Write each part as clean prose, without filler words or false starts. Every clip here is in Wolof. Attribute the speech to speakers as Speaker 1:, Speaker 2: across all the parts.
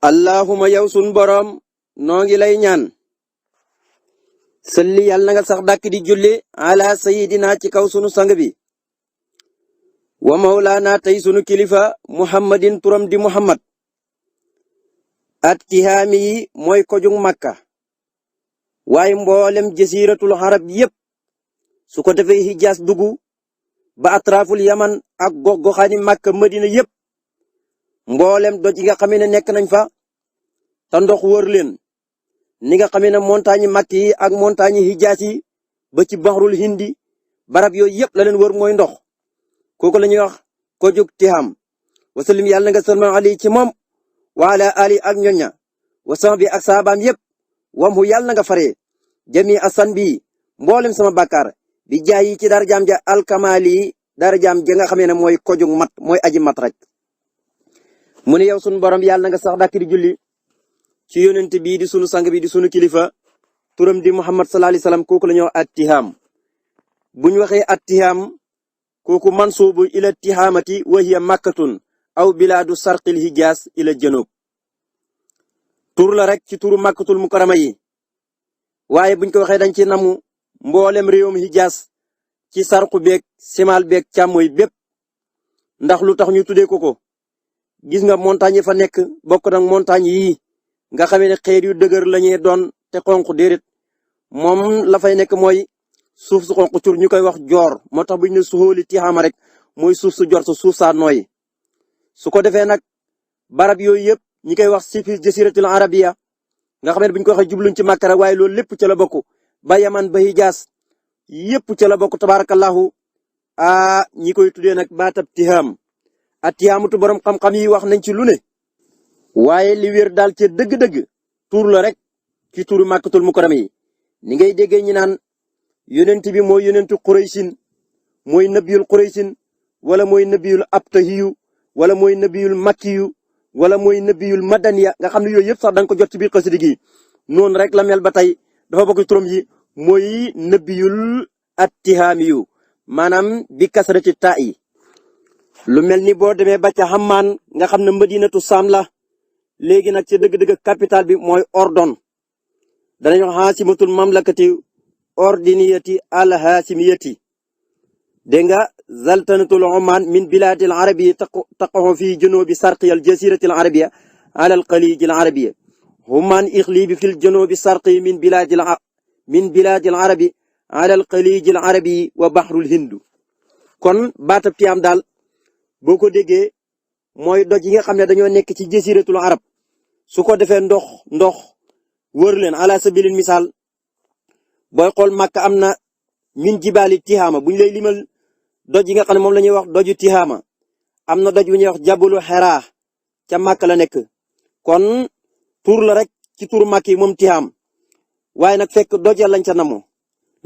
Speaker 1: allahuma yow sun borom noo ngi lay ñaan salli yàlla na nga sax dàkk di julli ala sayidina ci kaw sunu sang bi wa mawlaana tey sunu kilifa muhammadin turam di muhammad at tihaami yi mooy kojug makka waaye mboolem jasiratul arab yépp su ko defee hijaas dugg ba atraful yaman ak gox-goxaani makka madina yépp mboolem doj yi nga xam ne nekk nañ fa te ndox wër leen ni nga xam ne montagne makki yi ak montagne hijaas yi ba ci baxrul hindi barab yooyu yépp la leen wër mooy ndox kooku la ñuy wax ko jóg tiham wasalim yàlla nga salman ali ci moom wa ala ali ak ñoña wa sahbi ak saabaam yépp wam hu yàlla nga faree jami asan bi mboolem sama bàkkaar bi jaay yi ci darajaam ja alkamali darajaam ja nga xamee ne mooy ko jóg mat mooy aji mat rek mu ne yow sunu borom yàlla nga sax dàkk di julli ci yonent bii di sunu sang bi di sunu kilifa turam di muhammad sallallahu alayhi wasallam kooku la ñuy wax attiham buñ waxee attiham kooku mansubu ila tihamati wa hiya makkatun aw biladu sarqil hijaz ila janub tur la rek ci turu makkatul mukarrama yi waaye buñ ko waxee dañ ci namu mboolem réewum hijaz ci sarqu beeg simal beeg càmmoy bépp ndax lu tax ñu tuddee ko gis nga montagne yi fa nekk bokk nag montagne yi nga xamee ne xeer yu dëgër lañuy doon te xonq déedéet moom la fay nekk mooy suuf su xonq cur ñu koy wax joor moo tax bu ñu ne suxóoli tixaama rek mooy suuf su jor sa suuf saa nooy su ko defee nag barab yooyu yëpp ñi koy wax si fi jasiratul arabiya nga xam ne bu ñu ko waxee jubluñ ci Makka rek waaye loolu lépp ca la bokk ba Yaman ba Hijaas yëpp ca la bokk tabarakallahu ñi koy tuddee nag baatab tiham at tihamatu borom xam-xam yi wax nañ ci lu ne waaye li wér daal ca dëgg-dëgg tuur la rek ci tuuru Makkatul Mukarrama yi ni ngay déggee ñi naan yonent bi mooy yonentu Quraysin mooy nabiyul Quraysin wala mooy nabiyul abtahiyu wala mooy nabiyul makkiyu wala mooy nabiyul madaniya nga xam ne yooyu yëpp sax da nga ko jot ci biir xasida gi noonu rek la mel ba tey dafa bokk turam yi mooy nabiyul attihaamiyu maanaam bi kasrati taa yi lu mel ni boo demee ba ca Hammaan nga xam ne madinatu Saam la léegi nag ci dëgg-dëgg capital bi mooy Ordon danañu wax haasimatul mamlakati ordiniyati al haasimiyati dégg nga zaltanatul Oman min bilaadil arabiyya taqa'u fi junubi sarqi al jasiratil arabiyya ala al xaliijil arabiyya Oman iqlibi fil junubi sarqi min bilaadil arabi ala al xaliijil arabiyyi wa bahrul hindu kon baatab Tihaam daal boo ko déggee mooy doj yi nga xam ne dañoo nekk ci jasiratul arab su ko defee ndox wër leen ala sabilil misaal booy xool Makka am na min jibaali Tihaama bu ñu lay limal doj yi nga xam ne moom la ñuy wax doju Tihaama am na doj bu ñuy wax jabalu Hira ca Makka la nekk kon tur la rek ci turu Makka yi moom Tihaam waaye nag fekk doj ya lañ ca namoo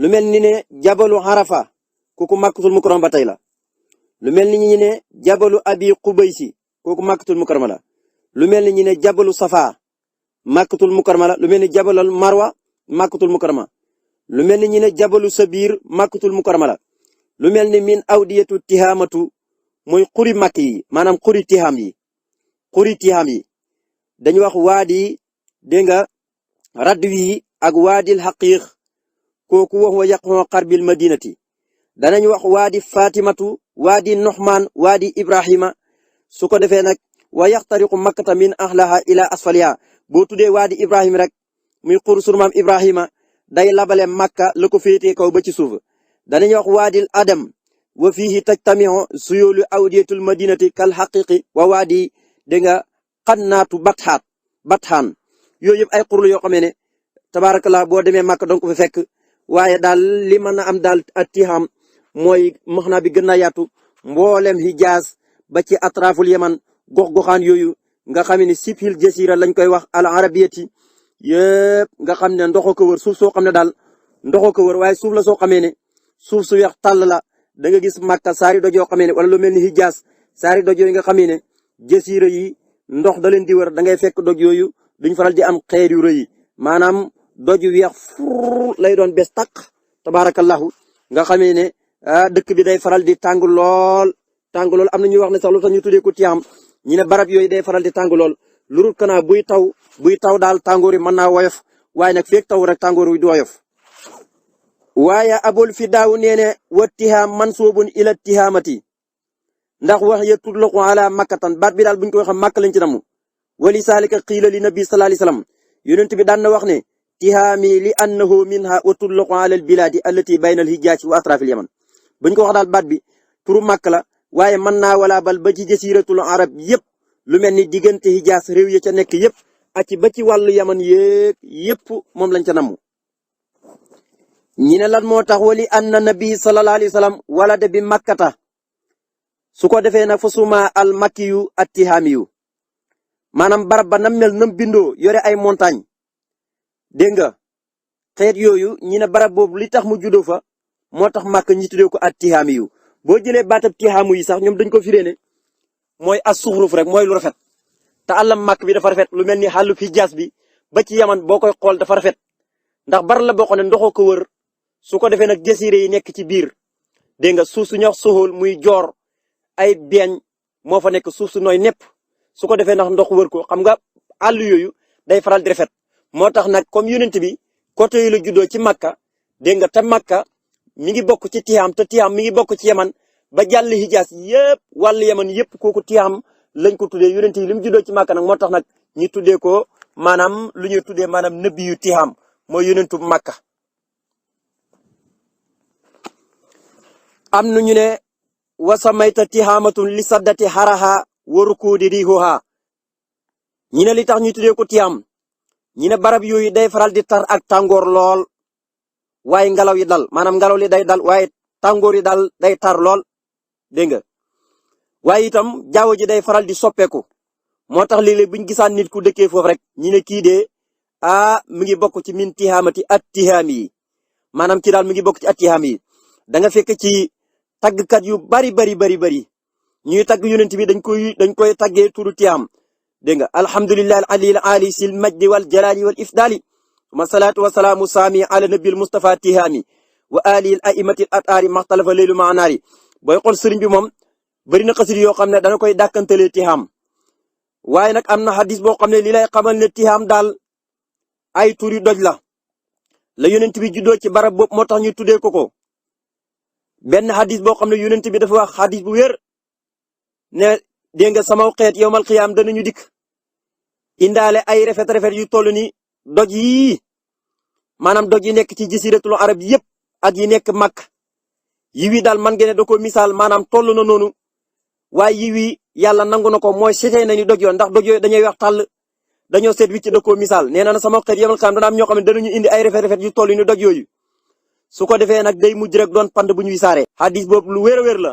Speaker 1: lu mel ni ne jabalu Arafa kooku Makkatul Mukarrama ba tey la lu mel ni ñu ne jabalu Abi Qubaysi kooku Makkatul Mukarrama la lu mel ni ñu ne jabalu Safa Makkatul Mukarrama la lu mel ni jabalul Marwa Makkatul Mukarrama lu mel ni ñu ne jabalu Sabir Makkatul Mukarrama la lu mel ni min awdiyatu tihamatu mooy xuri makk yi maanaam xuri tiham yi dañu wax waadi dégg nga radwi ak waadil haqiq kooku wax wa yaqo qarbil madinati danañu wax waadi fatimatu waadi noxmaan waadi ibrahima su ko defee nag wa yaxtariqu makkata min ahlaha ila asfaliha boo tuddee waadi ibrahima rek muy xur surmaam ibrahima day labale makka la ko féetee kaw ba ci suuf danañu wax waadil adam wa fihi tajtamiu suyulu awdiyatul madinati kal haqiqi wa waadi dégg nga xannaatu batxaan yooyu yëpp ay xurlu yoo xamee ne tabarakallah boo demee makka donc fa fekk waaye daal li mën a am daal at Tihaam mooy maxnaa bi gën a yaatu mboolem Hijaaz ba ci atraful yaman gox-goxaan yooyu nga xam ne sifil jasira lañ koy wax al arabiyati yëpp nga xam ne ndoxoo ko wër suuf soo xam ne daal ndoxoo ko wër waaye suuf la soo xamee ne suuf su weex tàll la da nga gis Makka saari doj yoo xamee ne wala lu mel ni Hijaaz saari doj yooyu nga xamee ne jasira yi ndox da leen di wër da ngay fekk doj yooyu duñ faral di am xeer yu rëy maanaam doj yu weex fur lay doon bes tàq tabarakallahu nga xamee ne dëkk bi day faral di tàng lool am na ñuy wax ne sax lu tax ñu tuddee ko Tihaam ñu ne barab yooyu day faral di tàng lool lu rut kana buy taw daal tàngoor yi mën naa woyof waaye nag feeg taw rek tàngoor wi du woyof. waaye abul fi daaw nee ne wa tihaam mansuubun ila tihaamati ndax wax ya tutlaqu ala makkatan baat bi daal buñ ko waxee màkk lañ ci namu wali saalika qiila li nabi sallallahu alayhi wasallam yonent bi daan na wax ne tihaami li annahu minha wa tutlaqu ala al biladi allati bayna al hijaz wa atrafil yaman buñ ko wax daal baat bi turu màkk la waaye mën naa wala bal ba ci jasiratul arab yépp lu mel ni diggante hijaz réew ya ca nekk yépp ak ba ci wàllu yaman yépp moom lañ ca namu. ñi ne lan moo tax wali anna nabi sallallahu alayhi wasallam walada bi makkata su ko defee nag fa suma al makkiyu attihaamiyu maanaam barab ba nam mel nam bindoo yore ay montagne dégg nga xeet yooyu ñi ne barab boobu li tax mu juddoo fa moo tax màkk ñi tuddee ko attihaamiyu boo jëlee baatab tihaamu yi sax ñoom dañ ko firee ne mooy as suxruf rek mooy lu rafet te àllam màkk bi dafa rafet lu mel ni xàllu Hijaas bi ba ci yaman boo koy xool dafa rafet ndax bar la boo xam ne ndoxoo ko wër su ko defee nag jasire yi nekk ci biir dégg nga suuf su ñuy wax soxol muy joor ay beeñ moo fa nekk suuf su nooy nepp su ko defee ndax ndox wër ko xam nga àll yooyu day faral di rafet moo tax nag comme yonent bi côté yi la juddoo ci Makka dégg nga te Makka mi ngi bokk ci Tihaam te Tihaam mi ngi bokk ci Yaman ba jàll Hijaas yépp wàllu Yaman yépp kooku Tihaam lañ ko tuddee yonent yi li mu juddoo ci Makka nag moo tax nag ñi tuddee ko maanaam lu ñuy tuddee maanaam nëbbi yu Tihaam mooy yonentu Makka. am na ñu ne wasamayta tihaamatun li saddati xaraha wa rukuudi rihuha ñi ne li tax ñu tuddee ko Tihaam ñi ne barab yooyu day faral di tar ak tàngoor lool waaye ngelaw yi dal maanaam ngelaw li day dal waaye tàngoor yi dal day tar lool dégg nga waaye itam jaww ji day faral di soppeeku moo tax léeg-léeg buñ gisaan nit ku dëkkee foofu rek ñi ne kii de mi ngi bokk ci min tihaamati at tihaam yi maanaam kii daal mi ngi bokk ci at tihaam yi da nga fekk ci taggkat yu bari ñuy tagg yonent bi dañ koy taggee turu Tihaam dégg nga alhamdulillahi al-aliyyil aali sil majdi wal jalaali wal ifdaali summa salaatu wa salaamu saami ala nabil mustafa tihaami wa alihi al-a'immati al-ataari maxtalafa laylu ma naari booy xool sëriñ bi moom bari na xasida yoo xam ne dana koy dàkkantalee Tihaam waaye nag am na xadis boo xam ne li lay xamal ne Tihaam daal ay turi doj la yonent bi juddoo ci barab boobu moo tax ñu tuddee ko benn xadis boo xam ne yonent bi dafa wax xadis bu wér ne dégg nga sama xeet yowmal xiyaam danañu dikk indaale ay rafet yu toll ni doj yii maanaam doj yi nekk ci jasiratul arab yépp ak yi nekk Makka yi wi daal man ngeen ne da ko misaal maanaam toll na noonu waaye yi wi yàlla nangu na ko mooy seetee nañu doj yoon ndax doj yooyu dañuy wax tàll dañoo seet wicc da koo misaal nee na sama xeet yowmal xiyaam dana am ñoo xam ne danañu indi ay rafet yu toll ni doj yooyu su ko defee nag day mujj rek doon pand bu ñuy saaree. xadis boobu lu wér a wér la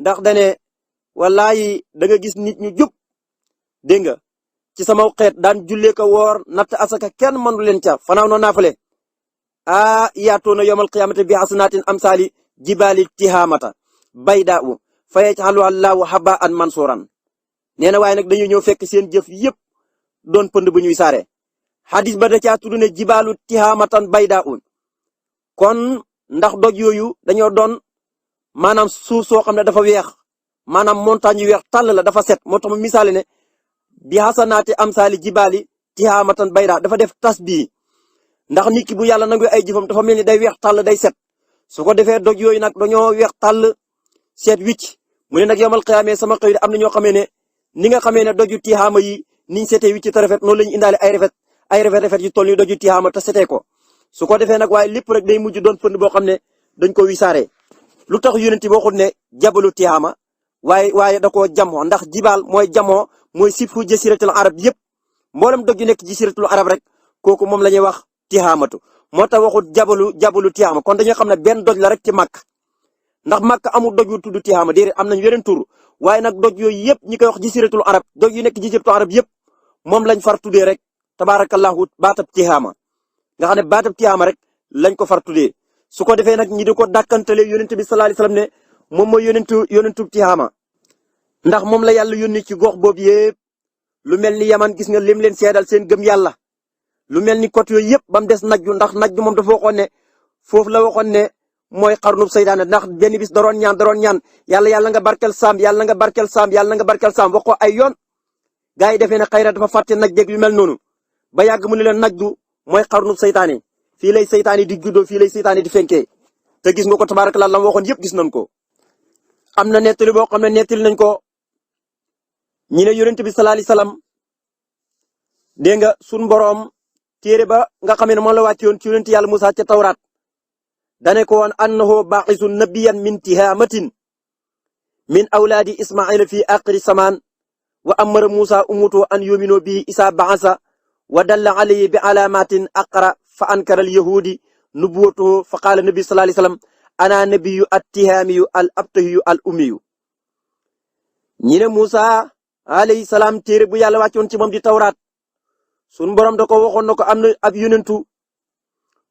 Speaker 1: ndax dane wallaahi da nga gis nit ñu jub dégg nga ci sama xeet daan jullee ko woor natt asaka kenn mënu leen ca fanaaw noo naafale yaatoona yawmal qiyaamati bi hasanaatin amsaali jibaali tihaamata baydaa'u fa yaj'alu Allahu haba'an mansuuran nee na waaye nag dañuy ñëw fekk seen jëf yépp doon pënd bu ñuy saaree. xadis ba da caa tudd ne jibaalu tihaamatan baydaa'u kon ndax doj yooyu dañoo doon maanaam suuf soo xam ne dafa weex maanaam montagne yu weex tàll la dafa set moo tax mu misaale ne bi hasanaati amsaali jibaali tihaamatan bayda dafa def tasbii ndax nit ki bu yàlla nangu ay jëfam dafa mel ni day weex tàll day set su ko defee doj yooyu nag dañoo weex tàll set wicc mu ne nag yomal xiyaamee sama xëy am na ñoo xamee ne ni nga xamee ne doju tihaama yi niñ setee wicc te rafet noonu la ñu indaale ay rafet yu toll ni doju tihaama te setee ko su ko defee nag waaye lépp rek day mujj doon pënd boo xam ne dañ ko wisaare lu tax yonent bi waxul ne jabalu tihaama waaye da koo jamoo ndax jibaal mooy jamoo mooy sibhu jasiratul arab yépp mboolem doj yu nekk jasiratul arab rek kooku moom la ñuy wax tihaamatu moo tax waxul jabalu tihaama kon dañoo xam ne benn doj la rek ci màkk ndax màkk amul doj wu tudd tihaama déedéet am nañ yeneen tur waaye nag doj yooyu yépp ñi koy wax jasiratul arab doj yu nekk jasiratul arab yépp moom lañ far tuddee rek tabaarakallahu baatab tihaama nga xam ne baatab tihaama rek lañ ko far tuddee su ko defee nag ñi di ko dàkkantalee yonent bi sallallahu alayhi wasallam ne moom mooy yonentu tihaama ndax moom la yàlla yónni ci gox boobu yépp lu mel ni yaman gis nga lim leen seedal seen gëm yàlla lu mel ni côté yooyu yépp ba mu des najju ndax najju moom dafa waxoon ne foofu la waxoon ne mooy xarnub saytaane ndax benn bis daroon ñaan yàlla nga barkel saam yàlla nga barkel saam wax ko ay yoon gaa yi defee ne xayra dafa fàtte naj dégg yu mel noonu ba yàgg mu ne leen najdu mooy xarnu saytaane fii lay saytaane di juddoo fii lay saytaane di fenkee te gis nga ko tabaarakallaa la waxoon yëpp gis nañ ko. am na nettali boo xam ne nettali nañ ko ñi ne yonent bi sallallahu alayhi wasallam dégg nga sunu boroom téere ba nga xam ne moom la wàcce woon ci yonent yàlla Musaa ca Tawraat dane ko woon annahu baaxisun nabiyyan min tihaamatin min awlaadi Ismaayila fi aaxiri samaan wa amara Musaa ummatahu an yu'minu bi isaa ba'asa wa dalla alayhi bi alaamatin aqra fa ankara al-yahuudi nubuwwatahu fa qaala nabi sallallahu alayhi wasallam ana nabiyyu at-tihaamiyu al-abtahiyu al-ummiyu ñi ne Musaa alayhi salaam téere bu yàlla wàccoon ci moom di Tawraat sunu borom da ko waxoon na ko am na ab yonentu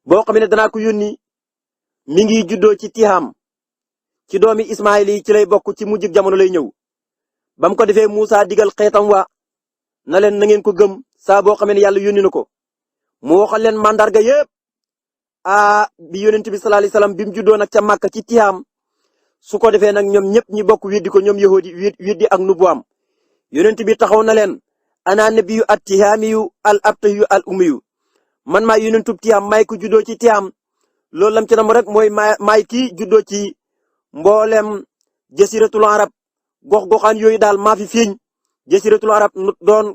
Speaker 1: boo xam ne danaa ko yónni mi ngi juddoo ci Tihaam ci doomi Ismaayil yi ci lay bokk ci mujjug jamono lay ñëw ba mu ko defee Musaa digal xeetam wa na leen na ngeen ko gëm saa boo xam ne yàlla yónni na ko mu waxal leen mandarga yëpp bi yonent bi sallallahu alayhi wasallam bi mu juddoo nag ca Makka ci Tihaam su ko defee nag ñoom ñëpp ñi bokk weddi ko ñoom yahudi weddi ak nubuwaam yonent bi taxaw na leen ana nabiyyu at-tihaamiyu al-abtahiyu al-ummiyu man maay yonentub Tihaam maay ko juddoo ci Tihaam loolu lam ci nam rek mooy maay kii juddoo ci mboolem jasiratul arab gox-goxaan yooyu daal maa fi fiiñ jasiratul arab doon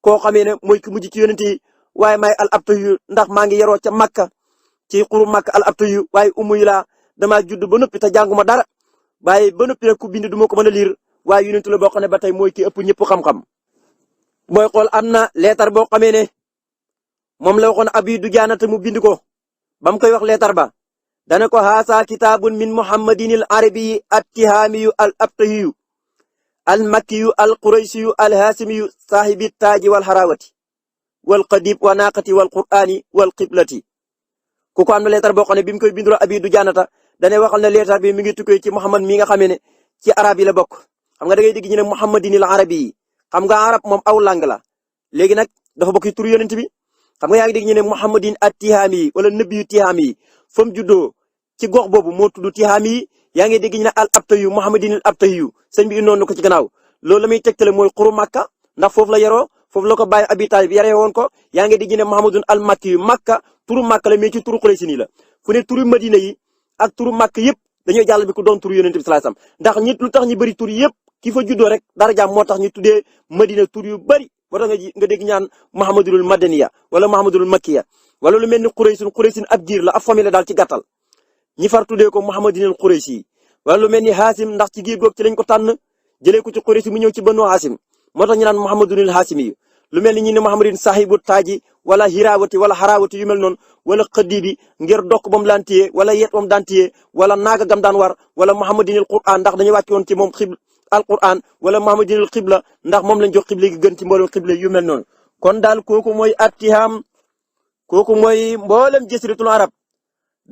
Speaker 1: koo xamee ne mooy ki mujj ci yonent yi waaye maay al-abtahiyu ndax maa ngi yaroo ca Makka ci xuru Makka al-abtahiyu waaye ummiyu laa damaa judd ba noppi te jànguma dara waaye ba noppi nag ku bind du ma ko mën a liir waaye yonent la boo xam ne ba tey mooy ki ëpp ñëpp xam-xam. booy xool am na leetar boo xamee ne moom la waxoon Abi Dujaana te mu bind ko ba mu koy wax leetar ba dana ko haasa kitaabun min muhammadin al arabiyi at-tihaamiyu al abtahiyu al makkiyu al quraysiyu al haasimiyu saahibi taaji wal harawati wal qadib wa naaqati wal qur'aani wal qiblati ku ko am na leetar boo xam ne bi mu koy binduloo Abi Dujaanata dane waxal ne leetar bi mi ngi tukkee ci Muhammad mi nga xamee ne ci arab yi la bokk xam nga da ngay dégg ñu ne muhammadin al arabiyi xam nga arab moom aw lang la léegi nag dafa bokk ci turu yonent bi xam nga yaa ngi dégg ñu ne muhammadin at-tihaami wala nabiyyu tihaami fa mu juddoo ci gox boobu moo tudd tihaami yaa ngi dégg ñu ne al abtahiyu muhammadin al abtahiyu sëñ bi indoon na ko ci gannaaw loolu la muy tegtale mooy xuru Makka ndax foofu la yaroo foofu la ko bàyyi Abi Taalib yaree woon ko yaa ngi dégg ñu ne muhammadun al makkiyu Makka turu Makka la mais ci turu Quraysh nii la fu ne turu Madina yi ak turu Makka yëpp dañoo jàll bi ko doon turu yonent bi sallallahu alayhi wasallam ndax ñi lu tax ñu bëri tur yëpp ki fa juddoo rek dara jaam moo tax ñu tuddee Madina tur yu bëri moo tax nga dégg ñaan Muhammadul Madaniya wala Muhammadul Makkiya wala lu mel ni Quraysin ab giir la ab famille la daal ci gàttal ñi far tuddee ko Muhammadinul Quraysi wala lu mel ni Haasim ndax ci giir goog ci lañ ko tànn jëlee ko ci Quraysi mu ñëw ci Banu Haasim moo tax ñu naan Muhammadul Haasimi lu mel ni ñi ne Muhammadin sahibu taaji wala hirawati wala harawati yu mel noonu wala xadibi ngir dokk ba mu daan téye wala yet ba mu daan téye wala naaga gam daan war wala Muhammadinul Qur'an ndax dañuy wàcc woon ci moom alquran wala Muhammadinul xibla ndax moom lañ jox xibla gi gën ci mboolem xibla yu mel noonu kon daal kooku mooy at-Tihaam kooku mooy mboolem jasiratul arab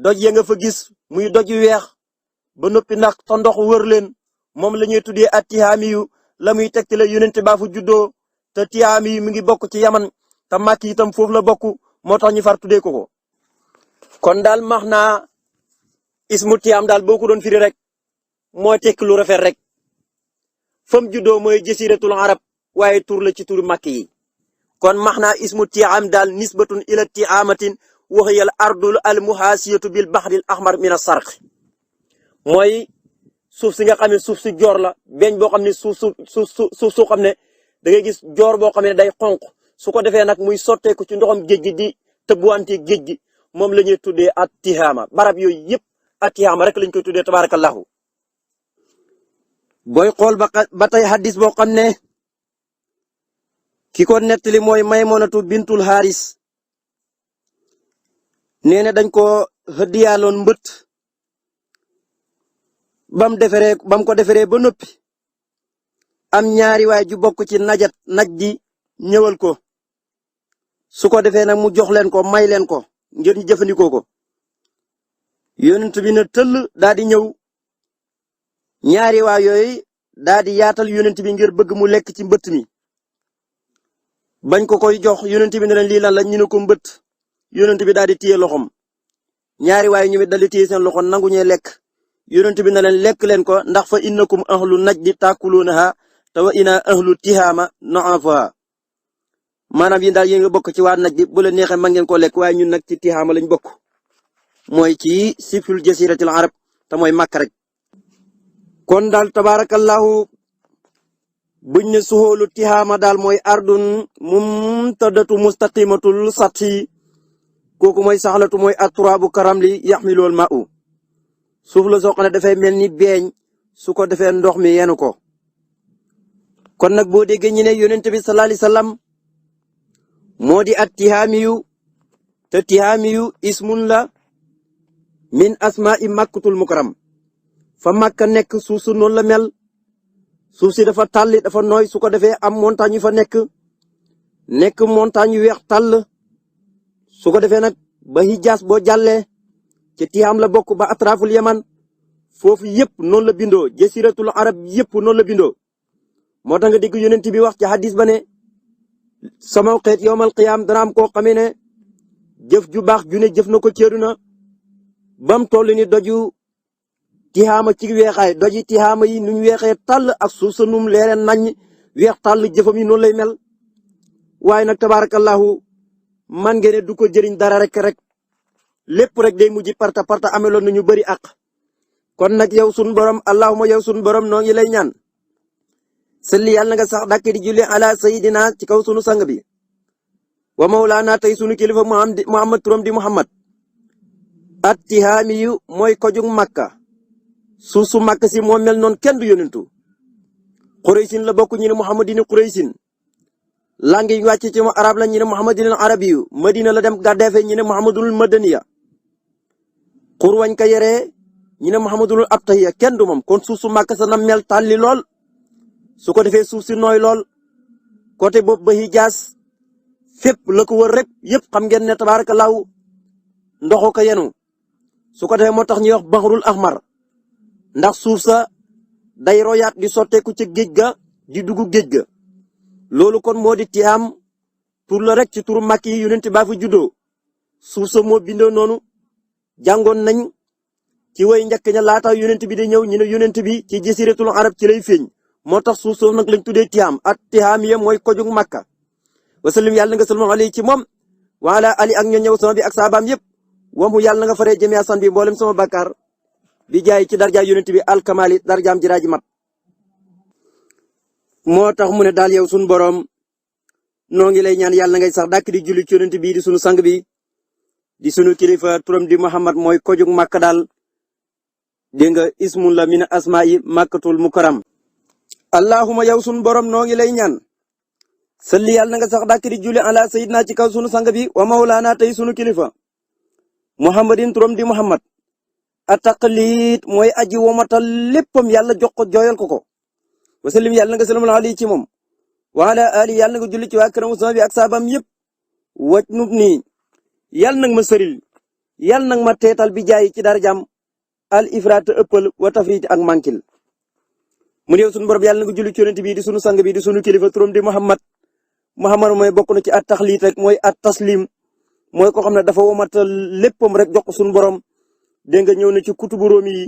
Speaker 1: doj ya nga fa gis muy doj yu weex ba noppi ndax te ndox wër leen moom la ñuy tuddee at-Tihaami yu la muy tegtale yonent baa fu juddoo te Tihaami yu mi ngi bokk ci Yaman te Makka itam foofu la bokk moo tax ñu far tuddee ko ko kon daal max naa ismu Tihaam daal boo ko doon firi rek mooy tekki lu rafet rek fam juddoo mooy jasiratul arab waaye tur la ci turu Makka yi kon max naa ismu Tihaam daal nisbatun ila tihaamatin wa hiya al ardul al muhaasiyatu bil bahril ahmar min as-sarq mooy suuf si nga xam ne suuf si joor la beñ boo xam ne suuf su xam ne da ngay gis joor boo xam ne day xonq su ko defee nag muy sotteeku ci ndoxam géej gi di tëbbuwante géej gi moom la ñuy tuddee at-Tihaama barab yooyu yëpp at-Tihaama rek lañ koy tuddee tabarakallahu booy xool ba tey hadis boo xam ne ki ko nettali mooy Maymunatu bintul Haris nee na dañ ko hëddiyaaloon mbët bam ko defaree ba noppi am ñaari waay ju bokk ci naj di ñëwal ko su ko defee nag mu jox leen ko may leen ko ngir ñu jëfandikoo ko yonent bi na tëll daal di ñëw ñaari waay yooyu daal di yaatal yonent bi ngir bëgg mu lekk ci mbëtt mi bañ ko koy jox yonent bi ne leen lii lan la ñu ne ko mbëtt yonent bi daal di téye loxom ñaari waay ñu daal di téye seen loxo nangu ñee lekk yonent bi ne leen lekk leen ko ndax fa innakum ahlu najdi taakuluunaha te wa inna ahlu tihaama na'afaha maanaam yéen daal yéen nga bokk ci waa Najd bu la neexee man ngeen koo lekk waaye ñun nag ci Tihaama lañ bokk mooy ci siful jasiratil arab te mooy Makka rek. kon daal tabaarakallahu buñ ne suhoolu Tihaama daal mooy ardun mumtadatu mustaqimatul sathi kooku mooy saxlatu mooy aturaabu karam li yaxmilool ma'u suuf la soo xam ne dafay mel ni beeñ su ko defee ndox mi yenu ko. kon nag boo déggee ñu ne yonent bi sallallahu alayhi wasallam moo di at tihaamiyu te tihaamiyu ismun la min asmaa'i makkatul mukarram fa makka nekk suuf su noonu la mel suuf si dafa tàlli dafa nooy su ko defee am montagne yu fa nekk montagne yu weex tàll su ko defee nag ba Hijaas boo jàllee ci Tihaam la bokk ba atraful yaman foofu yëpp noonu la bindoo jasiratul arab yëpp noonu la bindoo moo tax nga dégg yonent bi wax ci hadis ba ne sama xeet yowmal qiyaam dana am koo xamee ne jëf ju baax ju ne jëf na ko ci àddina bam toll ni doju Tihaama ci weexaay doji Tihaama yi nuñ weexee tàll ak suuf sa num leere nañ weex tàll jëfam yi noonu lay mel waaye nag tabaarakallahu man ngeen ne du ko jëriñ dara rek lépp rek day mujj parta ameloon na ñu bari ak kon nag yow sunu borom allahuma yow sunu borom noo ngi lay ñaan salli yàlla na nga sax dàkk di julli ala sayidina ci kaw sunu sang bi wa mawlaana tey sunu kilifa muhammad turam di muhammad at tihaami yu mooy kojug makka suuf su makka si moo mel noonu kenn du yonentu Quraysin la bokk ñu ne muhammadini Quraysin langue yi wàcc ci arab la ñu ne muhammadinul arabiyu madina la dem gàddeefe ñu ne muhammadul madaniya xur wañ ka yeree ñu ne muhammadul abtahiya kenn du moom kon suuf su makka sa na mel tàlli lool su ko defee suuf si nooy lool côté boobu ba Hijaas fépp la ko wër rek yëpp xam ngeen ne tabaarakallaahu ndoxu ko yenu su ko defee moo tax ñuy wax baxrul ahmar ndax suuf sa day royaat di sotteeku ci géej ga di dugg géej ga loolu kon moo di Tihaam tur la rek ci turu màkk yi yonent baa fi juddoo suuf sa moo bindoo noonu jàngoon nañ ci way njëkk ña laata yonent bi di ñëw ñu ne yonent bi ci jasiratul arab ci lay feeñ moo tax suuf soofu nag lañ tuddee Tihaam at Tihaam ya mooy kojug Makka wasallim yàlla nga sallam alayhi ci moom wa ala ali ak ñoo ñëw sama bi ak saabaam yëpp wamu yàlla nga faree jëmee asan bi mboolem sama bakkaar bi jaay ci darja yonent bi alkamali darjaam jiraaji mat moo tax mu ne daal yow sunu borom noo ngi lay ñaan yàlla ngay sax dàkk di julli ci yonent bi di sunu sang bi di sunu kilifa turam di Muhammad mooy kojug Makka daal dégg nga ismun la min asmaa'i makkatul mukarram allahuma yow sunu borom noo ngi lay ñaan salli yàlla nga sax dàkk di julli ala sayidina ci kaw sunu sang bi wa mawlaana tey sunu kilifa muhammadin turam di Muhammad ataqlit mooy aji womatal léppam yàlla jox ko jooyal ko wasallim yàlla nga salamal ali ci moom wa ala ali yàlla nga julli ci waa këram sama bi ak saabam yëpp waj nub nii yàlla nag ma sëril yàlla nag ma teetal bi jaay ci darajaam al ifraat ëppal wa tafrit ak mankil mu ne yow sunu borom yàlla nga julli ci yonent bi di sunu sang bi di sunu kilifa turam di Muhammad mooy bokk na ci at taxliit rek mooy at taslim mooy ko xam ne dafa womatal léppam rek jox ko sunu borom dégg nga ñëw na ci kutubu Roomi yi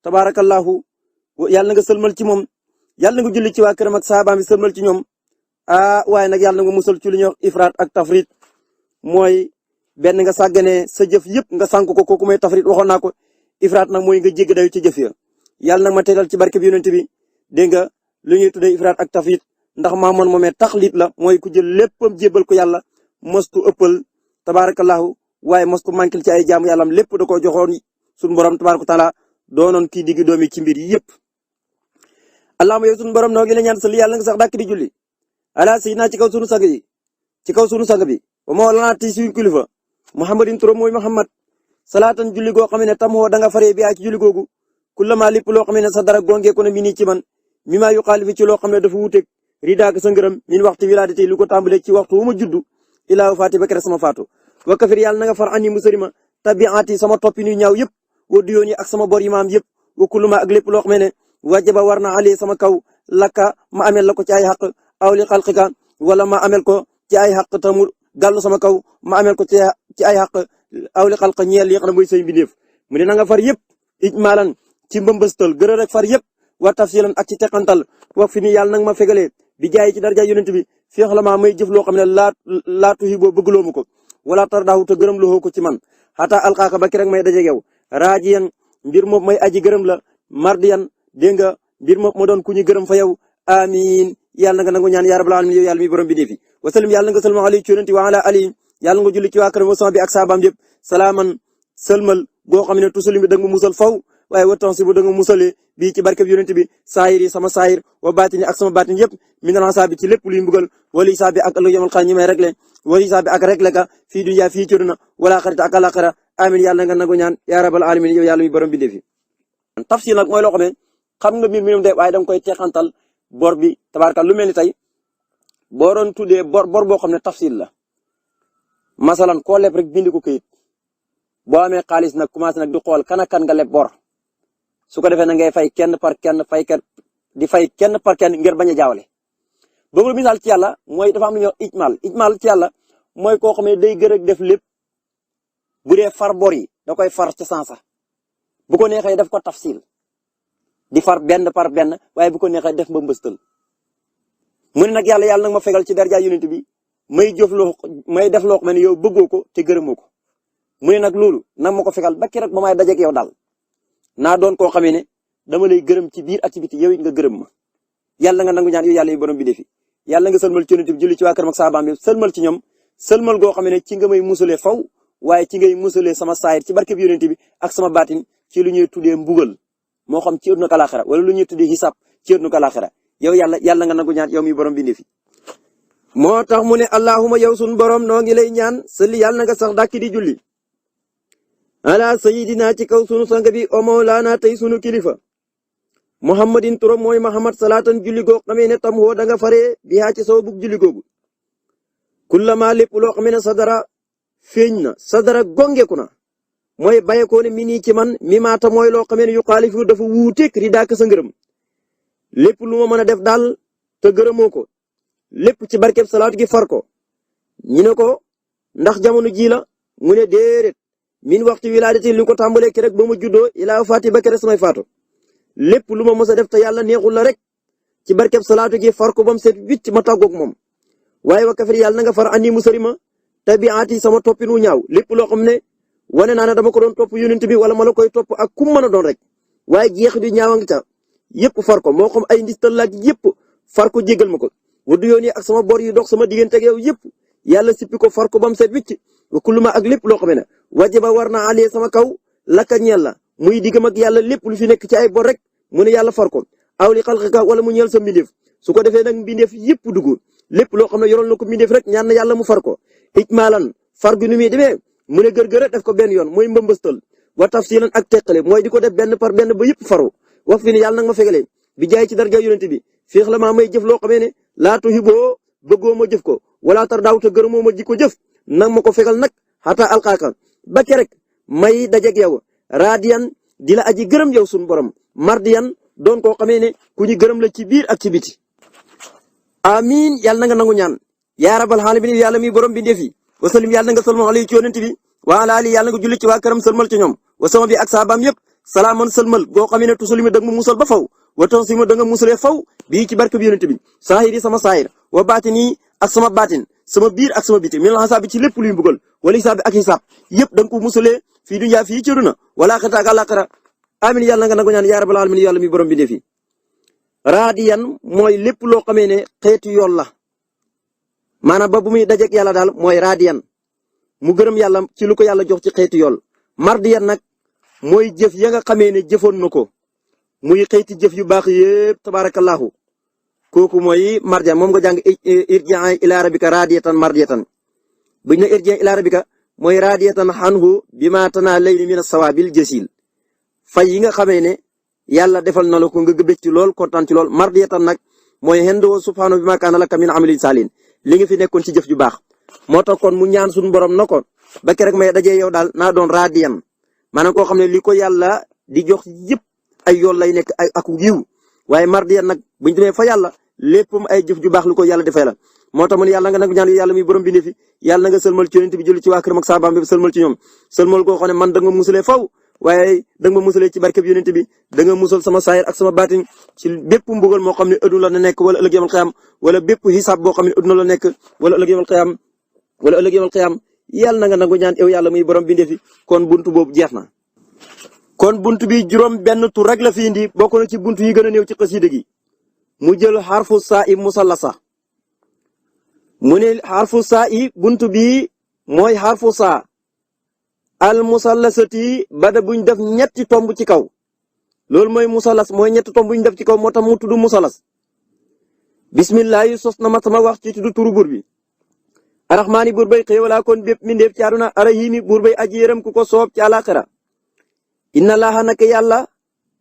Speaker 1: tabaarakallahu yàlla nga sëlmal ci moom yàlla nga julli ci waa këram ak saabaam bi sëlmal ci ñoom waaye nag yàlla nga musal ci lu ñuy wax ifraat ak tafrit mooy benn nga sàggane sa jëf yëpp nga sànk ko kooku mooy tafrit waxoon naa ko ifraat nag mooy nga jégg dayu ci jëf ya yàlla nag ma tegal ci barke bi yonent bi dégg nga lu ñuy tuddee ifraat ak tafrit ndax maa moon moomee taxliit la mooy ku jël léppam jébbal ko yàlla mostu ëppal tabaarakallahu waaye mostu manquil ci ay jaamu yàllam lépp da koo joxoon suñu borom tabaaraka taala doonoon kii digg doomi ci mbir yëpp allahumma yow suñu borom noo ngi la ñaan sali yàlla nga sax dàkk di julli ala sayyidina ci kaw sunu sang yi ci kaw sunu sang bi wa mawlana ti suñu kilifa muhammadin turam mooy muhammad salaatan julli goo xam ne tam woo da nga faree bi ci julli googu kullama lépp loo xam ne sa dara gonge ko na mi nii ci man mi maa yuqaalifi ci loo xam ne dafa wuuteeg ridaak sa ngërëm min waxtu wilaadati lu ko tàmbalee ci waxtu wu ma juddu ilaa wafaati ba kere sama faatu wa kafir yàlla na nga far ani musarima tabiati sama toppi nu ñaaw yëpp wa duyoon yi ak sama bor yi ma am yëpp wa kulluma ak lépp loo xam ne wajaba war na ali sama kaw lakka ma amel la ko ci ay xaq aw li xalqika wala ma amel ko ci ay xaq tamu gàllu sama kaw ma amel ko ci ay xaq aw li xalq ñeel yi xam ne mooy say mbindeef mu ne na nga far yëpp ijmaalan ci mbëmbëstal gërë rek far yëpp wa tafsilan ak ci teqantal wax fi ni yàlla nag ma fegalee bi jaay ci darja yonent bi feex la maa may jëf loo xam ne laatu yi boo bëggloo ma ko wala tar daaw te gërëm loo ko ci man xataa alxaaka ba ki rek may dajeeg yow raajiyan mbir moom may aji gërëm la mardiyan dégg nga mbir moom ma doon ku ñu gërëm fa yow amiin yàlla nga nangu ñaan yaa rabbal alamin yow yàlla mi borom bi defi wasallim yàlla nga sëlma ali ci yonent wa ala ali yàlla nga julli ci waa këram wa bi ak saabaam yëpp salaaman sëlmal goo xam ne tusul mi da nga musal faw waaye wattan si bu da nga musalee bii ci barkeb yonent bi saayir yi sama saayir wa baatini ak sama baatin yëpp min ansaabi ci lépp luy mbugal wali saabi ak ëllëg yamal xaar ñi may réglé wali saabi ak réglé ka fii dunya fii ci duna wala xarita ak alaxira amin yàlla nga nangu ñaan yaa rabbal alamin yow yàlla mi borom bi defi tafsir nag mooy loo xam ne xam nga mbir mi de waaye da nga koy teexantal bor bi tabaarkal lu mel ni tey boo doon tuddee bor boo xam ne tafsir la masalan koo leb rek bind ko këyit boo amee xaalis nag commencé nag di xool kan ak kan nga leb bor su ko defee na ngay fay kenn par kenn di fay kenn par kenn ngir bañ a jaawale. boobu misaal ci yàlla mooy dafa am lu ñuy wax ijmal ci yàlla mooy koo xam ne day gër ak def lépp bu dee far bor yi da koy far ca sansa bu ko neexee def ko tafsil di far benn par benn waaye bu ko neexee def ba mbëstal mu ne nag yàlla nag ma fegal ci darja yonent bi may def loo xam ne yow bëggoo ko te gërëmoo ko mu ne nag loolu nag ma ko fegal ba keroog ba may dajeeg yow daal naa doon koo xamee ne dama lay gërëm ci biir activité yow it nga gërëm ma yàlla nga nangu ñaan yow yàlla yi borom bi defi yàlla nga sëlmal ci yonent bi julli ci waa këram ak saabaam bi sëlmal ci ñoom sëlmal goo xam ne ci nga may musalee faw waaye ci ngay musalee sama saayir ci barke bi yonent bi ak sama baatin ci lu ñuy tuddee mbugal moo xam ci àdduna ak àllaaxira wala lu ñuy tuddee xisaab ci àdduna ak àllaaxira yow yàlla nga nangu ñaan yow mi borom bi defi moo tax mu ne allahuma yow sun borom noo ngi lay ñaan sëli yàlla na nga sax dàkk di julli ala sayidina ci kaw sunu sang bi o mawlaana tey sunu kilifa muhammadin turam mooy muhammad salaatan julli goo xamee ne tam woo da nga faree bi haa ci saw bug julli googu kullama lépp loo xamee ne sadara feeñ na sadara gongeku na mooy bayekoo ne mi nii ci man mi maata mooy loo xamee ne yu xaalifu dafa wuuteeg ridaaka sa ngërëm lépp lu ma mën a def daal te gërëmoo ko lépp ci barkeb salaat gi far ko ñu ne ko ndax jamono ji la mu ne déedéet min waxtu wilaadati li ko tàmbalee ki rek ba ma juddoo ilaa faati ba kere samay faatu lépp lu ma mës a def te yàlla neexul la rek ci barkeb salaatu gi far ko ba mu set wicc ma tàggoog moom waaye wa kafir yàlla na nga far andi musari ma tabiaati sama toppin wu ñaaw lépp loo xam ne wane naa ne dama ko doon topp yonent bi wala ma la koy topp ak kum mën a doon rek waaye jeex du ñaawa ngi ca yëpp far ko moo xam ay ndistal laak yëpp far ko jégal ma ko wudu yoon yi ak sama bor yi dox sama diggante ak yow yëpp yàlla sippi ko far ko ba mu set wicc wa kulluma ak lépp loo xam ne wajaba war na alee sama kaw laka ñeel la muy diggam ak yàlla lépp lu fi nekk ci ay bor rek mu ne yàlla far ko aw li xalqika wala mu ñeel sa mbindeef su ko defee nag mbindeef yëpp dugg lépp loo xam ne yoroon na ko mbindeef rek ñaan na yàlla mu far ko ijmaalan far gi nu muy demee mu ne gërgër def ko benn yoon mooy mbëmbëstal wa tafsilan ak teqale mooy di ko def benn par benn ba yëpp faru wax fi ne yàlla nag ma fegalee bi jaay ci darja yonent bi féex la maa may jëf loo xamee ne laatu hiboo bëggoo ma jëf ko wala tar daaw te gërëmoo ma ji ko jëf nag ma ko fegal nag xataa alxaaka ba ke rek may dajeeg yow raadiyan di la aji gërëm yow sunu borom mardiyan doon koo xamee ne ku ñu gërëm la ci biir ak ci biti amiin yàlla na nga nangu ñaan yaa rabbal alamin yàlla mi borom bi ndefi wasalim yàlla na nga salmal alayhi ci yonent bi wa ala ali yàlla nga julli ci waa këram sëlmal ci ñoom wa sama bi ak saabaam yëpp salaaman sëlmal goo xamee ne tusalimi dag mu musal ba faw wa tansima da nga musalee faw bii ci barke bi yonent bi saahiri sama saahir wa baatini ak sama baatin sama biir ak sama biti min xasaabi ci lépp luy mbugal wala hisaabi ak hisaab yëpp da nga ko musalee fii dunya fii ci àddina wala xata ak àllaaxira amin yàlla nga nangu ñaan yaa rabbal alamin yàlla mi borom bi ndefi raadiyan mooy lépp loo xamee ne xeetu yoon la maanaam ba bu muy dajeeg yàlla daal mooy raadiyan mu gërëm yàlla ci lu ko yàlla jox ci xeetu yool mardiyan nag mooy jëf ya nga xamee ne jëfoon na ko muy xeeti jëf yu baax yëpp tabarakallahu kooku mooy mardiyan moom nga jàng irji'a ila rabbika raadiyatan mardiyatan buñ ne irji'a ila rabbika mooy raadiyatan anhu bima tanaalayni min as-sawaabil jasiil fay yi nga xamee ne yàlla defal na la ko nga bëgg ci lool kontaan ci lool mardiyatan nag mooy hendo subhaanahu bima kaana laka min amalin saalin li nga fi nekkoon ci jëf ju baax moo tax kon mu ñaan suñu borom na ko ba rek may dajee yow daal naa doon raadiyan maanaam koo xam ne li ko yàlla di jox yëpp ay yoon lay nekk ay ak yiw waaye mardiyan nag buñ demee fa yàlla léppam ay jëf ju baax lu ko yàlla defee la moo tax mu ne yàlla nga nag ñaan yàlla mi borom bi ne fi yàlla nga sëlmal ci yonent bi julli ci waa këram ak saabaam bi sëlmal ci ñoom sëlmal koo xam ne man da nga musalee faw waaye da nga ma musalee ci barkeb yonent bi da nga musal sama saayir ak sama baatin ci bépp mbugal moo xam ne adduna la nekk wala ëllëg yamal xiyaam wala bépp xisaab boo xam ne adduna la nekk wala ëllëg yamal xiyaam yàlla na nga nangu ñaan yow yàlla muy borom bindee fi kon buntu boobu jeex na. kon buntu bi juróom benn tur rek la fi indi bokk na ci buntu yi gën a néew ci xasida gi mu jël xarfu saa i musallasa mu ne xarfu saa i buntu bi mooy xarfu saa al musallasati bada buñ def ñetti tomb ci kaw loolu mooy musallas mooy ñetti tomb buñ def ci kaw moo tax mu tudd musallas bismillahi sos na ma sama wax ci tudd turu buur bi araxmaani buur bay xéewalaa kon bépp mindeef ci àdduna arahimi buur bay aji yërëm ku ko soob ci àlaaxira inna laaha naka yàlla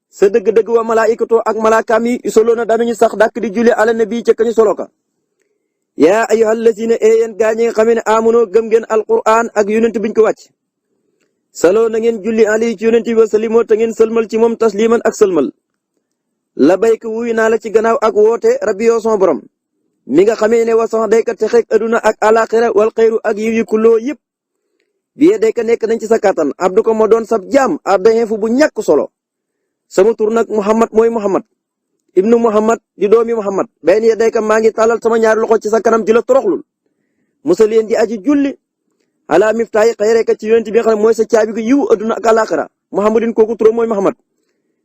Speaker 1: sa dëgg-dëgg wa malaayikatoo ak malaakaam yi solo na danañu sax dàkk di julli ala nabi ca kañu solo ka yaa ayyuhal lazina yéen gaa ñi nga xam ne amunoo gëm ngeen alquran ak yonent biñ ko wàcc salo na ngeen julli ali ci yonent bi wa salimoo te ngeen sëlmal ci moom tasliman ak sëlmal la bayka wuy naa la ci gannaaw ak woote rabbi yoo son borom mi nga xamee ne wa sax dayka texeeg aduna ak alaxira wal xayru ak yiw yi kulloo yëpp bi dayka nekk nañ ci sa kàttan abdu ko ma doon sab jaam abdahin fu bu ñàkk solo sama tur nag muhammad mooy muhammad ibnu muhammad di doomi muhammad benn ya dayka maa ngi tàllal sama ñaari loxo ci sa kanam di la toroxlul musal leen di aji julli ala miftaayi xayreka ci yonent bi nga xam ne mooy sa caabi gu yiw aduna ak alaxira muhammadin kooku turam mooy muhammad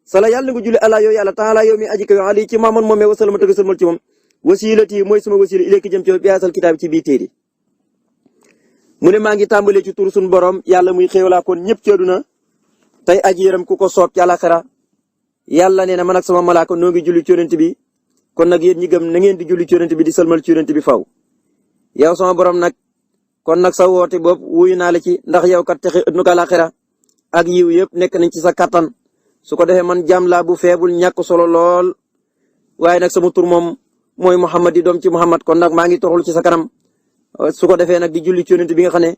Speaker 1: sala yàlla nga julli ala yow yàlla taala yow mi aji ko ali ci maamoon moomee wasalama tëgg sëlmal ci moom wasilati mooy sama wasila ilayka jëm ci biyaasal kitaab ci bii téere mu ne maa ngi tàmbalee ci tur suñu borom yàlla muy xéewalaa kon ñëpp ci aduna tey aji yërëm ku ko soob ci alaxira yàlla nee na man ak sama malaaka noo ngi julli ci yonent bi kon nag yéen ñi gëm na ngeen di julli ci yonent bi di sëlmal ci yonent bi faw yow sama borom nag kon nag sa woote boobu wuyu naa la ci ndax yow kat texe aduna ak alaxira ak yiw yëpp nekk nañ ci sa kattan su ko defee man jaam laa bu feebul ñàkk solo lool waaye nag sama tur moom mooy Muhammad di doom ci Muhammad kon nag maa ngi toxlu ci sa kanam su ko defee nag di julli ci yonent bi nga xam ne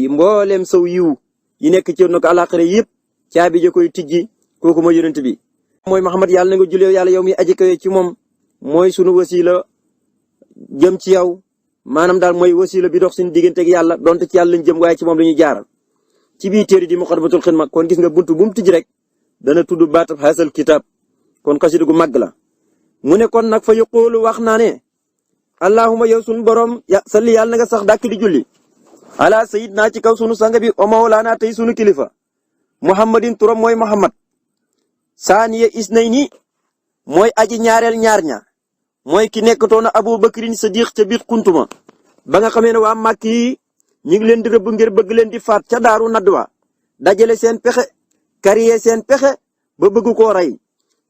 Speaker 1: mbooleem saw yiw yi nekk ci nag alaxira yëpp caabi ja koy tijji kooku mooy yonent bi. mooy Muhammad yàlla na nga jullee yàlla yow mi aji kawe ci moom mooy sunu wasila jëm ci yow maanaam daal mooy wasila bi dox suñu digganteeg yàlla donte ci yàlla lañ jëm waaye ci moom la ñuy jaaral ci biir téere di Muqaddimatul Xidma kon gis nga buntu bu mu tijji rek dana tudd baatab xaasal kitaab kon xasida gu màgg la. mu ne kon nag fa yaqulu wax naa ne allahumma yow sunu borom ya salli yàlla na nga sax dàkk di julli ala sayyidina ci kaw sunu sang bi o mawlaana tey sunu kilifa muhammadin turam mooy muhammad saaniya isnayni mooy aji ñaareel ñaar ña mooy ki nekkatoon Abu Bakrin Sadiq ca biir xuntuma ba nga xamee ne waa Màkk yi ñu ngi leen di rëbb ngir bëgg leen di faat ca daaru nadwa dajale seen pexe kariyee seen pexe ba bëgg koo rey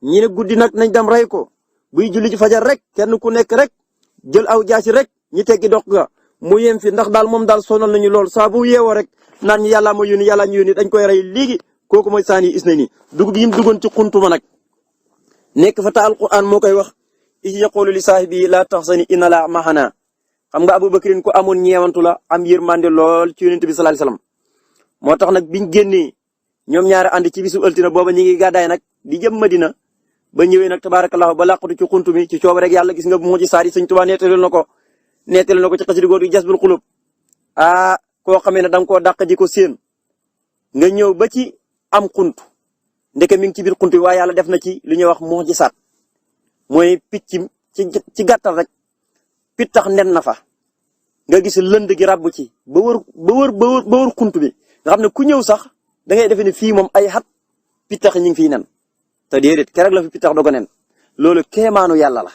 Speaker 1: ñi ne guddi nag nañ dem rey ko buy julli ci fajar rek kenn ku nekk rek jël aw jaasi rek ñi teggi dox ga mu yem fi ndax daal moom daal sonal nañu lool saa bu yeewoo rek naan ñi yàllaa ma yónni yàllaa ñu yónni dañ koy rey léegi kooku mooy saani isnayni dugg gi yim duggoon ci xuntuma nag nekk fa ta alquran moo koy wax is yaqulu li saahibi la taxsani inna la mahana xam nga Abubakrin ko amoon ñeewantu la am yërmande lool ci yonent bi sallallahu alayhi wasallam moo tax nag biñ génnee ñoom ñaari ànd ci bisu ëltina booba ñi ngi gàddaay nag di jëm Madina ba ñëwee nag tabarakallahu ba làqatu ci xuntu mi ci coob rek yàlla gis nga bu mu ci saari Sëñ Tuubaa nettali na ko ci xasida googu Jasbul Xulub koo xamee ne da nga koo dàq di ko séen nga ñëw ba ci am xunt ndeke mi ngi ci biir xunt bi waaye yàlla def na ci lu ñuy wax mu'jisaat mooy picc ci gàttal rek pittax nen na fa nga gis lënd gi ràbb ci ba wër xunt bi nga xam ne ku ñëw sax da ngay defe ne fii moom ay xat pittax ñi ngi fiy nen te déedéet keroog la fi pittax doog a nen loolu kéemaanu yàlla la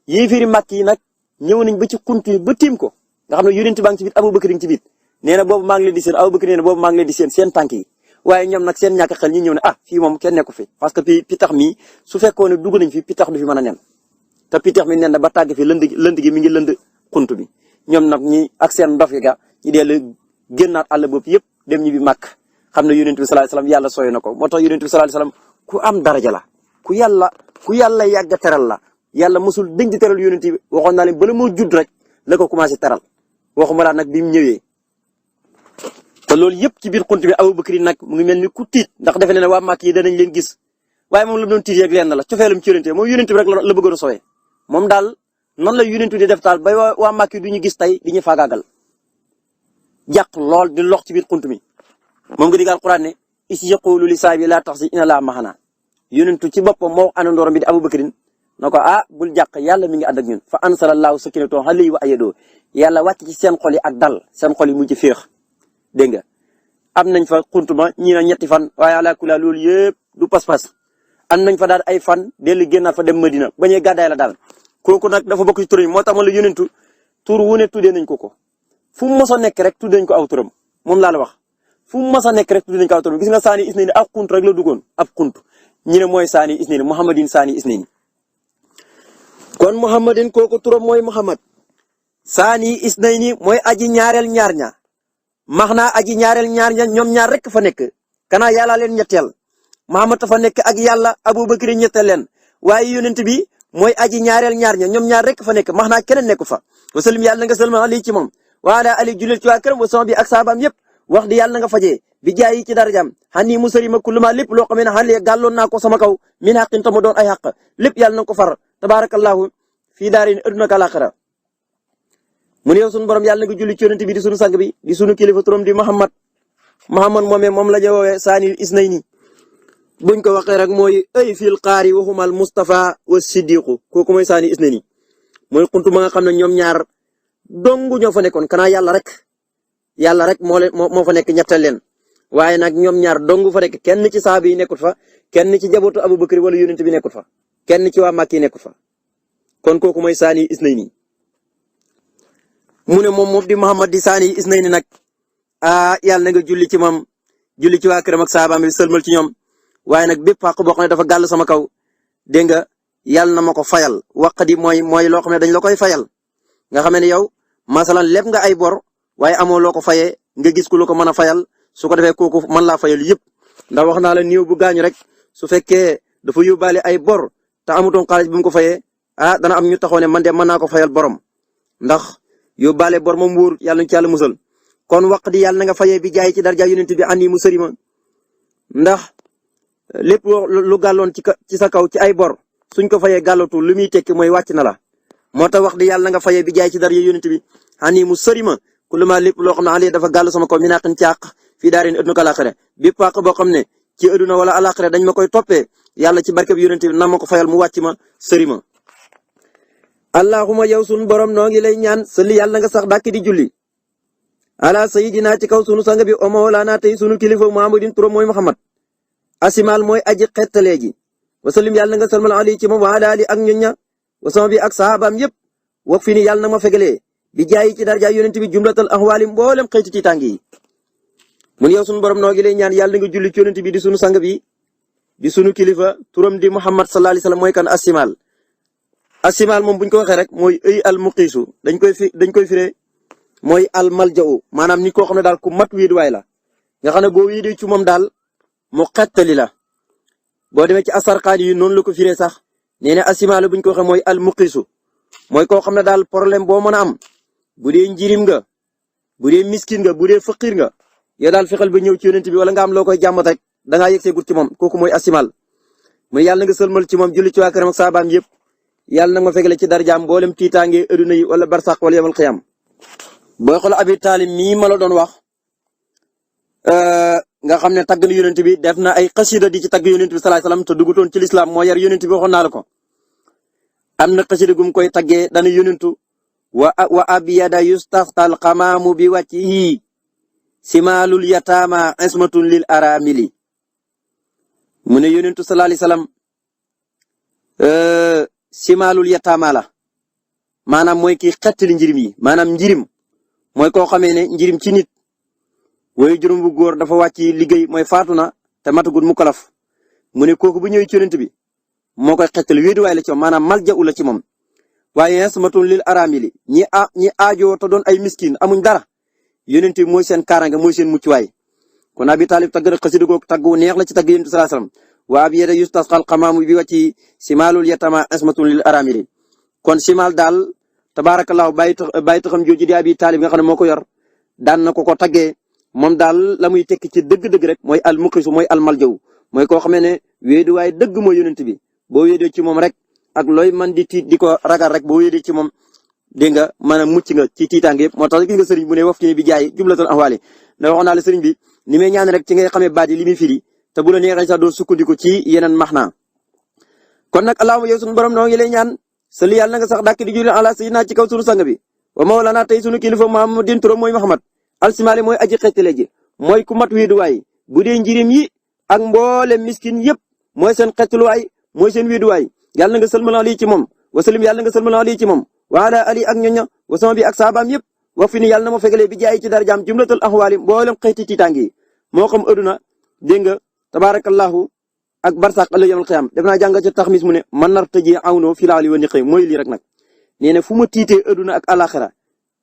Speaker 1: yéefiri màkk yi nag ñëw nañ ba ci xunt yi ba tiim ko nga xam ne yonent baa ngi ci biir Abubakar ngi ci biir nee na boobu maa ngi leen di seen Abubakar nee na boobu maa ngi leen di seen tànk yi waaye ñoom nag seen ñàkk xel ñi ñëw ne fii moom kenn nekku fi parce que fii pittax mi su fekkoon ne dugg nañ fi pittax du fi mën a nen te pittax mi nen na ba tàgg fi lënd gi mi ngi lënd xunt bi ñoom nag ñi ak seen ndof yi ga ñu dellu génnaat àll boobu yëpp dem ñi bi màkk xam ne yonent bi sallallahu alayhi wasallam yàlla sooy na ko moo tax yonent bi sallallahu alayhi wasallam ku am daraja la ku yàlla yàgg teral la yàlla mosul dëñ di teral yonent bi waxoon naa leen bala moo judd rek la ko commencé teral waxuma laa nag bi mu ñëwee te loolu yëpp ci biir xunt bi Abubakar nag mu ngi mel ni ku tiit ndax defe ne waa Màkk yi danañ leen gis waaye moom la doon tiit yeeg leen la cofeelam ci yonent moom yonent bi rek la bëggoon a sowee moom daal noonu la yonent di def daal ba waa Màkk yi du ñu gis tey di ñu faagaagal jàq lool di lox ci biir xunt mi moom nga digal Alxuraan ne is yaqulu li saabi laa taxsi inna laa maxana yonentu ci boppam moo àndandooram bi di Abubakrin na ko bul jàq yàlla mi ngi ànd ak ñun fa ansalallahu sakinatahu alayhi wa ayyadahu yàlla wàcc ci seen xol yi ak dal seen xol yi mujj féex dégg nga am nañ fa xuntuma ñi na ñetti fan waaye ala kula loolu yëpp du pas-pas am nañ fa daal ay fan dellu génnaat fa dem Madina bañee gàddaay la daal kooku nag dafa bokk ci tur yi moo tax ma la yonentu tur wu ne tuddee nañ ko fu mu mos a nekk rek tuddee nañ ko aw turam moom laa la wax fu mu mos a nekk rek tuddee nañ ko aw turam gis nga saani isnayni ab xunt rek la duggoon ab xunt ñi ne mooy saani isnayni muhammadin saani isnayni kon muhammadin kooku turam mooy muhammad saani isnayni mooy aji ñaareel ñaar ña max naa aji ñaareel ñaar ña ñoom ñaar rek fa nekk kana yàlla leen ñetteel muhammad fa nekk ak yàlla abubakar ñetteel leen waaye yonent bi mooy aji ñaareel ñaar ña ñoom ñaar rek fa nekk max naa keneen nekku fa wasalim yàlla na nga sëlma ali ci moom waala ali julil ci waa këram wa sama bi ak saabaam yëpp wax di yàlla na nga fajee bi jaay yi ci darajam xani musarima kulluma lépp loo xam ne xale gàlloon naa ko sama kaw min xaqin ta mu doon ay xaq lépp yàlla na ko far tabarakallahu fii daarin adduna ak alaxira mu ne yow sunu borom yàlla na nga julli ci yonent bi di sunu sang bi di sunu kilifa turam di Muhammad moomee moom la ñu woowee saani isnayni buñ ko waxee rek mooy ay fil qaari waxumal Mustafa wa Siddiqu kooku mooy saani isnayni mooy xuntu ma nga xam ne ñoom ñaar dongu ñoo fa nekkoon kanaa yàlla rek moo fa nekk ñetteel leen waaye nag ñoom ñaar dongu fa nekk kenn ci saaba yi nekkut fa kenn ci jabootu Abubakar wala yonent bi nekkut fa kenn ci waa Makka yi nekkut fa kon kooku mooy saani isnayni mu ne moom di Muhammad di saani isnayni nag yàlla na nga julli ci moom julli ci waa këram ak saabaam bi sëlmal ci ñoom waaye nag bépp àq boo xam ne dafa gàll sama kaw dégg nga yàlla na ma ko fayal waq di mooy loo xam ne dañ la koy fayal nga xam ne yow masalan lépp nga ay bor waaye amoo loo ko fayee nga gis ku la ko mën a fayal su ko defee kooku mën laa fayal yëpp ndax wax naa la néew bu gaañu rek su fekkee dafa yóbbaale ay bor te amutoon xaalis bi mu ko fayee dana am ñu taxaw ne man de mën naa ko fayal borom ndax yóbbaale bor moom wóor yàlla ñu ci yàlla musal kon waq di yàlla na nga fayee bi jaay ci darja yonent bi andi mu sërima ndax lépp lu gàlloon ci sa kaw ci ay bor suñ ko fayee gàllatu lu muy tekki mooy wàcc na la moo tax wax di yàlla na nga fayee bi jaay ci darja yonent bi andi mu sërima ku lu ma lépp loo xam ne ali dafa gàll sama kaw mi naqin ci àq fii daarin adduna ko alaxira bépp àq boo xam ne ci adduna wala alaxira dañ ma koy toppee yàlla ci barke bi yonent bi na ma ko fayal mu wàcc ma sërima allahuma yow sunu borom noo ngi lay ñaan salli yàlla nga sax dàkk di julli ala sayidina ci kaw sunu sang bi o mawlana tey sunu kilifa muhammadin turam mooy muhammad asimal mooy aji xettalee ji wasalim yàlla nga salmal ali ci moom wa ala ali ak ñoñña wasama bi ak sahabaam yëpp wax fi ni yàlla na ma fegalee bi jaayi ci darja yonent bi jumlatal ahwaali mboolem xëyti ci tàng yi mun yow sunu borom noo ngi lay ñaan yàlla nga julli ci yonent bi di sunu sang bi di sunu kilifa turam di muhammad sallallahu alayhi wasallam mooy kan asimal moom buñ ko waxee rek mooy ay al muqiisu dañ koy firee mooy al malja'u maanaam nit koo xam ne daal ku mat wéeduwaay la nga xam ne boo wéedee ci moom daal mu xettali la boo demee ci asarqaan yi noonu la ko firee sax nee na asimal buñ ko waxee mooy al muqiisu mooy koo xam ne daal problème boo mën a am bu dee njirim nga bu dee miskin nga bu dee faqir nga yow daal fexeel ba ñëw ci yonent bi wala nga am loo koy jàmmat rek da ngaa yegg see gut ci moom kooku mooy asimal muy yàlla nga sëlmal ci moom julli ci waa këram ak saabaam yëpp yàlla na ma fegale ci darjaam mboolem tiitaange adduna yi wala barsaq wala yamal xiyam booy xool abi taalib mii ma la doon wax nga xam ne tagg na yonent bi def na ay xasida di ci tagg yonent bi sallallahu alayhi wasallam te dugutoon ci lislaam moo yar yonent bi waxoon naa la ko am na xasida gum koy taggee dana yonentu wa abyada yustaxtal xamaamu bi wàccihi simaalul yataama ismatun lil aramili mu ne yonentu sallallahu alayhi wasallam simaalul yataama la maanaam mooy kii xettali njirim yi maanaam njirim mooy koo xamee ne njirim ci nit woy juróom bu góor dafa wàcc liggéey mooy faatu na te matagul mu kalaf mu ne kooku bu ñëwee ci yonent bi moo koy xettali wéeduwaay la ci moom maanaam malja'u la ci moom waaye ismatun lil aramili ñi aajoo te doon ay miskin amuñ dara yonent bi mooy seen kaaraange mooy seen muccuwaay kon abi taalib tagg na xasida googu taggu neex la ci tagg yonent sallallahu alayhi wasallam wa abyada yustasqal xamaamu bi wàcci simaalul yatama ismatun lil aramili kon simaal daal tabaarakallaahu bàyyi taxam jooju di abi taalib nga xam ne moo ko yor daan na ko taggee moom daal la muy tekki ci dëgg-dëgg rek mooy al muqisu mooy al maljaw mooy koo xamee ne wéeduwaay dëgg mooy yonent bi boo wéedee ci moom rek ak looy man di tiit di ko ragal rek boo wéedee ci moom dégg nga maanaam mucc nga ci tiitaange yëpp moo tax gis nga sëriñ bu ne waf ci bi jaay jumlatul ahwaali ndax waxoon naa la sëriñ bi ni may ñaan rek ci ngay xamee baat yi li muy firi te bu la neexee sax doo sukkandiku ci yeneen maxnaa kon nag allahumma yow sunu borom noo ngi lay ñaan salli yàlla na nga sax dàkk di julli ala sayyidina ci kaw sunu sang bi wa mawlana tey sunu kilifa Muhammadin turam mooy Muhammad alsimaali mooy aji xettale ji mooy ku mat wéeduwaay bu dee njirim yi ak mboole miskin yëpp mooy seen xettaluwaay mooy seen wéeduwaay yàlla na nga sëlmal ali ci moom wa salim yàlla na nga sëlmal ali ci moom wa ala ali ak ñoña wa sama bi ak saabaam yëpp wax fi ni yàlla na ma fegalee bi jaay ci darajaam jumlatul axwaali mboolem xeeti tiitaange yi moo xam aduna dégg nga tabaarakallahu ak barsaq ëllëg yawmal qiyaam def naa jàng ci taxmis mu ne man nar tëjee awnoo filaali wa niqi mooy lii rek nag nee na fu ma tiitee aduna ak alaxira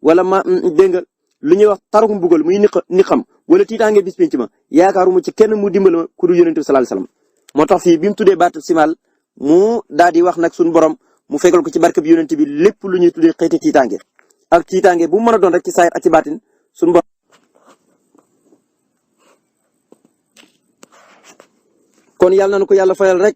Speaker 1: wala ma dégg nga lu ñuy wax taruk mbugal muy ni xam wala tiitaange bis penc ma yaakaaruma ci kenn mu dimbal ma ku dul yonent bi sallallahu alayhi wasallam moo tax fii bi mu tuddee baatu simal mu daal di wax nag suñu borom mu fegal ko ci barke bi yonent bi lépp lu ñuy tuddee xeeti tiitaange ak tiitaange bu mu mën a doon rek ci saayir ak ci baatin suñu borom kon yàlla na ko yàlla fayal rek